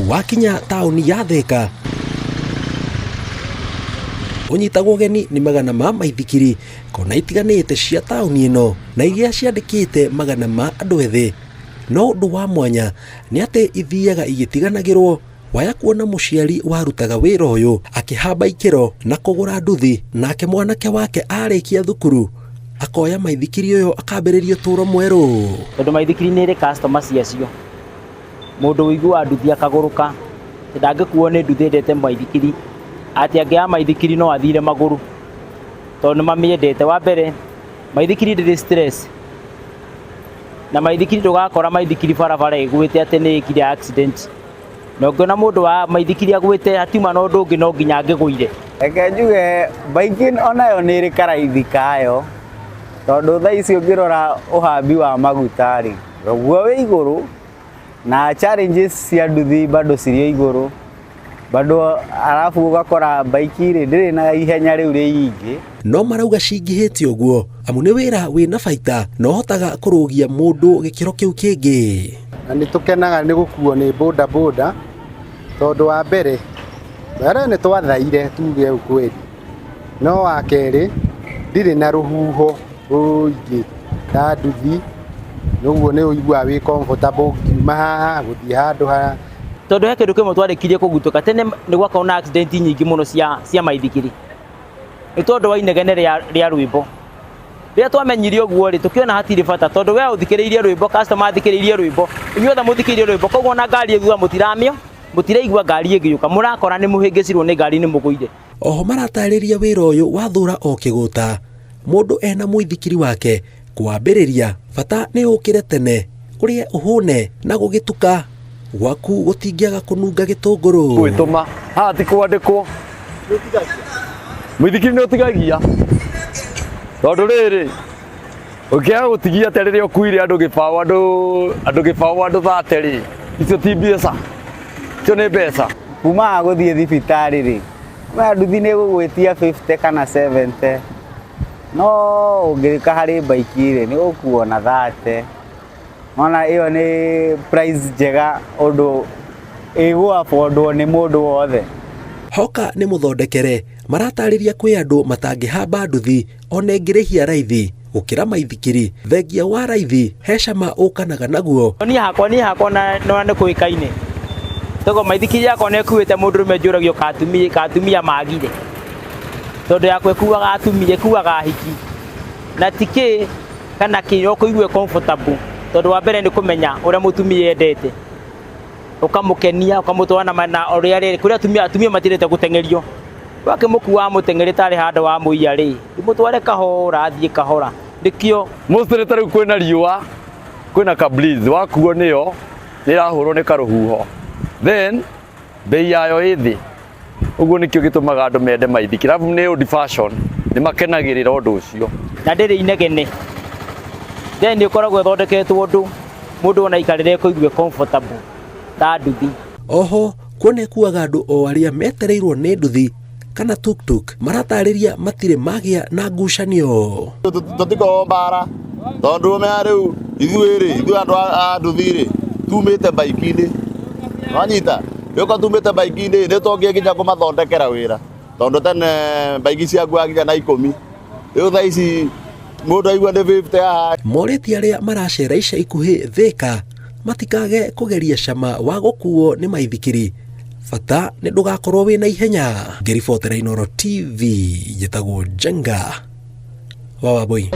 Wakinya taũni ya Thĩka, ũnyitagwo ũgeni nĩ magana ma maithikiri kona itiganĩte cia taũni ĩno na iria ciandĩkĩte magana ma andũ ethĩ. No ũndũ wa mwanya nĩ atĩ ithiaga igĩtiganagĩrwo waya kuona mũciari warutaga wĩra ũyũ akĩhamba ikĩro na kũgũra nduthi, nake mwanake wake arĩkia thukuru akoya maithikiri ũyũ akambĩrĩria ũtũũro mwerũ. Tondũ maithikiri nĩ ĩrĩ customer ciacio. Mũndũ ũiguaga nduthi akagũrũka, ndangĩkuo nĩ nduthi endete maithikiri, atĩ angĩaga maithikiri no athire magũrũ, tondũ nĩ mamĩendete. Wa mbere, maithikiri ndĩrĩ stress, na maithikiri ndũgakora maithikiri barabara ĩgwĩte atĩ nĩ ĩkire accident. Na ũngĩona mũndũ wa maithikiri agwĩte hatiuma na ũndũ ũngĩ no nginya angĩgũire. Reke njuge bike onayo nĩ ĩrĩ karaithi kayo, tondũ thaa ici ũngĩrora ũhambi wa maguta rĩ, guo wĩ igũrũ na challenges cia nduthi bado cirĩ o igũrũ, bado arabu ũgakora bike rĩ ndĩrĩ na ihenya rĩu rĩingĩ. No marauga cingĩhĩte ũguo amu nĩ wĩra wĩna baita na ũhotaga kũrũgia mũndũ gĩkĩro kĩu kĩngĩ. Na nĩ tũkenaga nĩ gũkuo nĩ boda boda, tondũ wa mbere mbere nĩ twathaire tuge ukweli, no wa kerĩ ndirĩ na rũhuho rũingĩ ta nduthi, ũguo nĩ ũiguaga wĩ comfortable ũkiuma haha gũthiĩ handũ haha. Tondũ he kĩndũ kĩmwe twarĩkirie kũgutũka tene, nĩ gwakorwo na accident nyingĩ mũno cia maithikiri, nĩ tondũ wa inegene rĩa rwĩmbo. Rĩrĩa twamenyire ũguo rĩ, tũkĩona hatirĩ bata, tondũ we ũthikĩrĩirie rwĩmbo, customer athikĩrĩirie rwĩmbo, inyuothe mũthikĩrĩirie rwĩmbo, koguo ona ngari ĩ thutha mũtiramio, mũtiraigua ngari ĩgĩũka, mũrakora nĩ mũhĩngĩcirwo nĩ ngari nĩ mũgũire. Oho maratarĩria wĩra ũyũ wathũra o kĩgũta, mũndũ ena mũithikiri wake kwambĩrĩria bata nĩ ũkĩre tene ũrĩe ũhũne na gũgĩtuka gwaku gũtingĩaga kũnunga gĩtũngũrũ. Gwĩtũma haha ti kwandĩkwo, mũithikiri nĩ ũtigagia, tondũ rĩrĩ ũkĩaga gũtigia atĩa rĩrĩa ũkuire andũ gĩbaũ, andũ gĩbaũ, andũ 30 rĩ, icio ti mbeca, icio nĩ mbeca. Kuma haha gũthiĩ thibitarĩ rĩ, nduthi nĩ ĩgũgwĩtia 50 kana 70, no ũngĩka harĩ bike rĩ, nĩ ũgũkuo na 30. Ona ĩyo nĩ price njega ũndũ ĩgũ affordwo nĩ mũndũ wothe. Hoka nĩ mũthondekere, maratarĩria kwĩ andũ matangĩhamba nduthi ona ĩngĩrĩhia raithi gũkĩra maithikiri, thengia wa raithi he cama ũkanaga naguo. Niĩ hakwa na nĩ kũĩkaine togo maithikiri yakwa nĩ ĩkuĩte mũndũrũme, njũragio ka atumia magire, tondũ yakwa ĩkuaga atumia, ĩkuaga ahiki na ti kĩ kana kĩ, no kũigue comfortable, tondũ wa mbere nĩ kũmenya ũrĩa mũtumia endete, ũkamũkenia, ũkamũtwara na ũrĩa rĩrĩ kũrĩa atumia matiendete gũteng'erio. Wakĩmũkua wamũteng'eria tarĩ handũ wa mũiya rĩ, mũtware kahora, athiĩ kahora, nĩkĩo. Mostly ta rĩu kwĩna riũa, kwĩna ka breeze, wakuo nĩyo nĩ ĩrahũrwo nĩ karũhuho, then bei yayo ĩ thĩ, ũguo nĩkĩo gĩtũmaga andũ mende maithikiri. Arabu nĩ old fashion, nĩ makenagĩrĩra ũndũ ũcio. Na ndĩrĩ inegene, then ĩkoragwo ĩthondeketwo ũndũ mũndũ ona aikarĩre kũigue comfortable ta nduthi. Oho kuona ĩkuaga andũ o arĩa metereirwo nĩ nduthi kana tuktuk, maratarĩria matirĩ magĩa na ngucanio. Tũtikoragwo mbara, tondũ ũmenya rĩu ithuĩ rĩ, ithuĩ andũ a nduthi rĩ, tumĩte bike-inĩ, wanyita rĩu tumĩte bike-inĩ, nĩ tũngĩ nginya kũmathondekera wĩra, tondũ tene bike ciakuaga nginya na 10, rĩu thaa ici mũndũ aigua nĩ 50 haha. Morĩtie arĩa maracera ica ikuhĩ Thĩka matikage kũgeria cama wa gũkuo nĩ maithikiri, bata nĩ ndũgakorwo wĩna ihenya. Ngĩribotera Inooro TV, njĩtagwo Njenga wa Wambui.